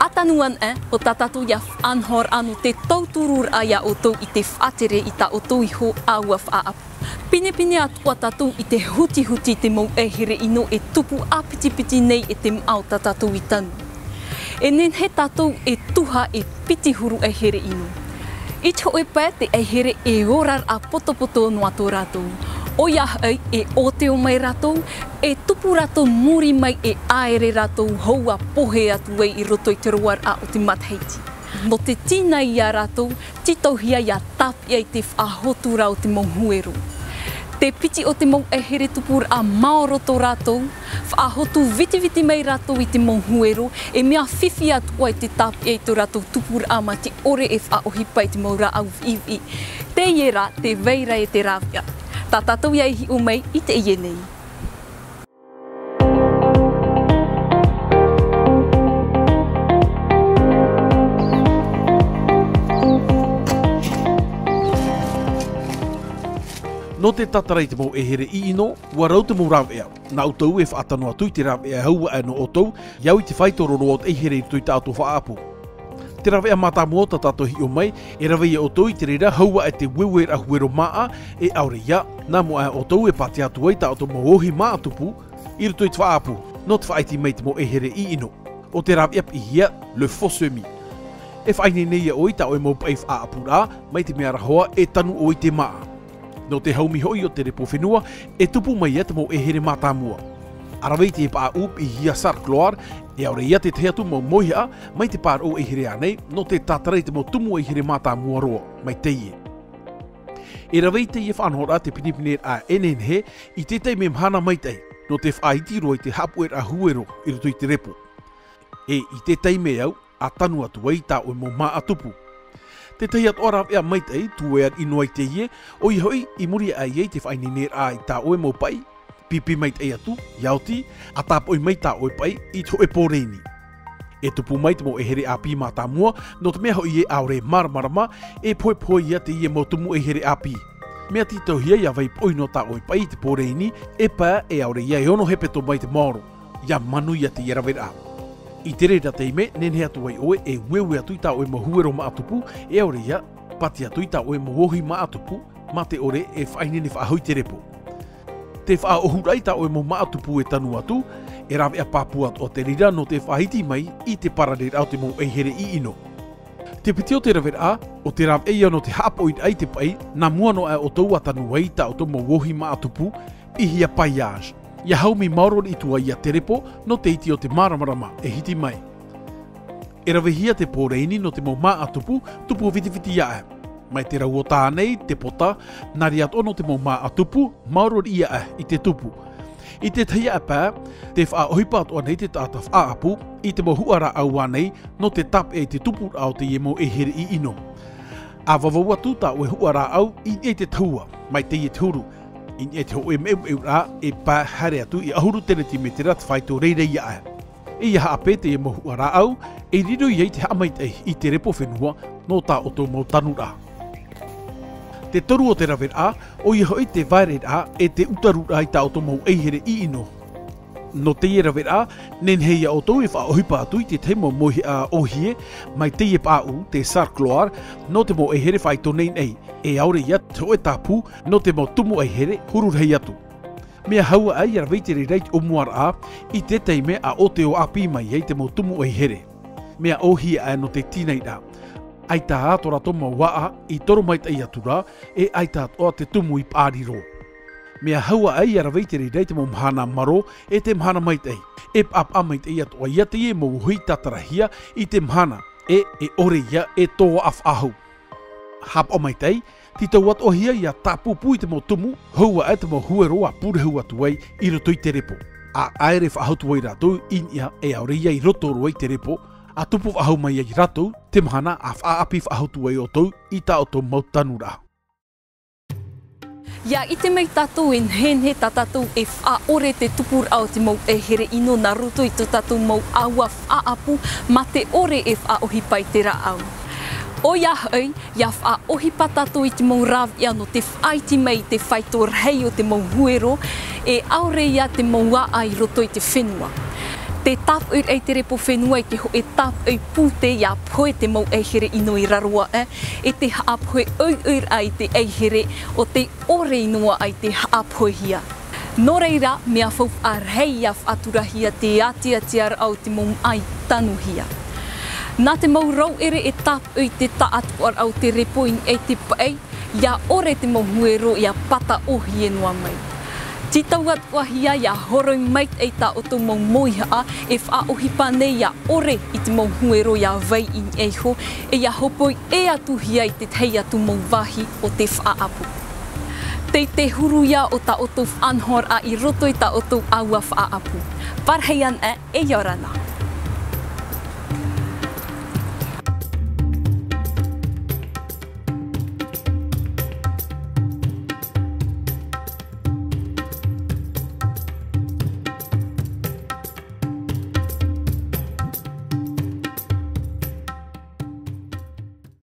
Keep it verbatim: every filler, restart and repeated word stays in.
ʻA tanu anaʻe, ʻo tā tātou ia faʻanahoraʻa nō te tauturu raʻa ia ʻoutou i te faʻatere i tā ʻoutou iho ʻāua faʻaʻapu. Pinepine atoʻa tātou i te hutihuti te mau ʻaihere ʻino e tupu ʻāpitipiti nei e te māʻa o tā tātou i tanu. E nehenehe tātou e tuha e piti huru ʻaihere ʻino. I te hōʻē pae te ʻaihere e ora raʻa potopoto noa tō rātou. ʻOia hoʻi, e ʻōteo mai rātou, e tupu rātou muri mai e ʻaere rātou hou ʻa pohe atu ai i roto i te roaraʻa o te matahiti. Nō te tīnai ia rātou, tītauhia ia tāpeʻa i te faʻahotu ra o te mau huero. Te piti o te mau ʻaihere tupuraʻa maoro tō rātou, faʻahotu vitiviti mai rātou i te mau huero, e mea fifi atoʻa i te tāpeʻa i tō rātou tupuraʻa mā te ʻore e faʻaʻohipa i te mau rāʻau viʻiviʻi. Teie rā te vai ra e te rāveʻa. Tā tātou ia e hiʻo mai i teie nei. Nō te tātara i te mau ʻaihere ʻino, ʻua rau te mau rāveʻa. Nā ʻoutou e faʻatano atu i te rāveʻa e hau aʻe nō ʻoutou, e au i te faito roa o te ʻaihere i roto i tā ʻoutou faʻaʻapu. Te rāveʻa mātāmua tā tātou e hiʻo mai, e rave ia ʻoutou i te reira hau aʻe te ueueraʻa huero māʻa, e ʻaore ia, nā mua aʻe ʻoutou e pātia atu ai tā ʻoutou mau ohi māʻa tupu i roto i te faʻaʻapu, nō te faʻaiti mai i te mau ʻaihere ʻino. ʻO te rāveʻa piʻihia, le faux semis. E faʻaineine ʻoe i tā ʻoe mau paʻi faʻaʻapuraʻa, mai te mea ra hoʻi e tanu ʻoe i te māʻa. Nō te haumi hoʻi o te repo fenua, e tupu mai ia te mau ʻaihere mātāmua. ʻA rave i te paʻaʻū piʻihia sarcloir, e ʻaore ia te tahi atu mau mauihaʻa, mai te pāraʻu ʻaihere ānei, nō te tātara i te mau tumu ʻaihere mātāmua roa, mai teie. E rave i teie faʻanahoraʻa te pinepineraʻa e nehenehe, i te taime mahana maitaʻi, nō te faʻaiti roa i te haʻapuʻeraʻa huero i roto i te repo. E i te taime au, ʻa tanu atu ai tā ʻoe mau māʻa tupu. Te tahi atoʻa rāveʻa maitaʻi, tū e ariʻi noa i teie, ʻoia hoʻi, i muri aʻe i te faʻaineineraʻa i tā ʻoe mau paʻi, pipi maitaʻi atu, ia oti, ʻa tāpoʻi mai tā ʻoe paʻi i te hōʻē pōreni. E tupu mai te mau ʻaihere ʻāpī mātāmua, nō te mea hoʻi e ʻaore e māramarama, e pohepohe ia teie mau tumu ʻaihere ʻāpī. Mea tītauhia ia vai poʻi noa tā ʻoe paʻi i te pōreni, e pae e ʻaore ia e ono hepetoma i te maoro. Ia manuia teie raveraʻa. I te reira taime, nehenehe atu ai ʻoe e ueue atu i tā ʻoe mau huero māʻa tupu, e ʻaore ia, pātia atu i tā ʻoe mau ohi māʻa tupu, mā te ʻore e faʻaineine faʻahou i te repo. Te faʻaʻohuraʻa i tā ʻoe mau māʻa tupu e tanu atu, e rāveʻa pāpū atoʻa te reira nō te faʻaiti mai i te parareraʻa o te mau ʻaihere ʻino. Te piti o te raveraʻa, ʻo te rāveʻa ia nō te haʻapoʻiraʻa i te paʻi, nā mua noa aʻe ʻoutou ʻa tanu ai i tā ʻoutou mau ohi māʻa tupu, piʻihia paillage. Ia haumi maoro riʻi atu ai ia te repo, nō te iti o te māramarama e hiti mai. E ravehia te pōreni nō te mau māʻa tupu, tupu vitiviti aʻe. Mai te rau ʻota nei, te pota, nā reira atoʻa nō te mau māʻa tupu, maoro riʻi aʻe i te tupu. I te tahi aʻe pae, te faʻaʻohipa atoʻa nei te taʻata faʻaʻapu, i te mau huʻa rāʻau ānei, nō te tāpeʻa i te tupuraʻa o teie mau ʻaihere ʻino. ʻA vavau atu tā ʻoe huʻa rāʻau, i niʻa i te tahua, mai teie te huru. I niʻa i te hōʻē meumeu rā, e pae haere atu i ʻahuru tenetimetera te faito reirei aʻe. E ia haʻapeʻe teie mau huʻa rāʻau, e riro ia i te haʻamaitaʻi i te repo fenua, nō tā ʻoutou mau tanuraʻa. Te toru o te raveraʻa, ʻoia hoʻi te vaereraʻa e te ʻutaruraʻa i tā ʻoutou mau ʻaihere ʻino. Nō teie raveraʻa, nehenehe ia ʻoutou e faʻaʻohipa atu i te tahi mau mauihaʻa ʻōhie, mai teie paʻaʻū, te sarcloir, nō te mau ʻaihere faito nei nei, e ʻaore ia te hōʻē tāpū, nō te mau tumu ʻaihere, huru rahi atu. Mea hau aʻe ia rave i te reira i te ʻōmuaraʻa, i te taime ʻa ʻōteo ʻāpī mai ai te mau tumu ʻaihere. Mea ʻōhie aʻe nō te tīnairaʻa. ʻAita ā tō rātou mau ʻāʻa i toro maitaʻi atu ra, e ʻaita atoʻa te tumu i paʻari roa. Mea hau aʻe ia rave i te reira i te mau mahana marō, e te mahana maitaʻi. E paʻapaʻa maitaʻi atoʻa ia teie mau ohi tātarahia i te mahana, e, e ʻore ia e tō aʻa faʻahou. Haʻapaʻo maitaʻi, tītau atoʻa hia ia tāpūpū i te mau tumu, hou aʻe te mau huero ʻa purehū atu ai i roto i te repo. ʻA ʻaere faʻahou atu ai rātou i niʻa e ʻaore ia i roto roa i te repo, ʻa tupu faʻahou mai ai rātou, te mahana ʻa faʻaʻapi faʻahou atu ai ʻoutou i tā ʻoutou mau tanuraʻa. Ia ʻite mai tātou e nehenehe tā tātou e faʻaʻore te tupuraʻa o te mau ʻaihere ʻino nā roto i tō tātou mau ʻāua faʻaʻapu, mā te ʻore e faʻaʻohipa i te rāʻau. ʻOia hoʻi, ia faʻaʻohipa tātou i te mau rāveʻa nō te faʻaiti mai i te faito rahi o te mau huero, e ʻaore ia te mau ʻāʻa i roto i te fenua. Te tāpoʻiraʻa i te repo fenua i te hoʻē tāpoʻi pūtē ia pohe te mau ʻaihere ʻino i raro aʻe, e te haʻapohe ʻoiʻoi raʻa i te ʻaihere o te ʻore ʻino aʻe i te haʻapohehia. Nō reira, mea faufaʻa rahi ia faʻaturahia te atiatiaraʻa o te mau maʻa i tanuhia. Nā te mau rauʻere e tāpoʻi i te taʻatoʻaraʻa o te repo i niʻa i te paʻi, ia ʻore te mau huero ia pata ʻōhie noa mai. Tītau atu ā hia ia horoi maitaʻi tā ʻoutou mau mōihaʻa e faʻaʻohipa nei ia ʻore i te mau huero ia vai i niʻa iho, e ia hopoi ʻē atu hia i te tahi atu mau vāhi o te faʻaʻapu. Tei te huru ia o tā ʻoutou faʻanahoraʻa i roto i tā ʻoutou ʻāua faʻaʻapu. Parahi ana e ia ora na.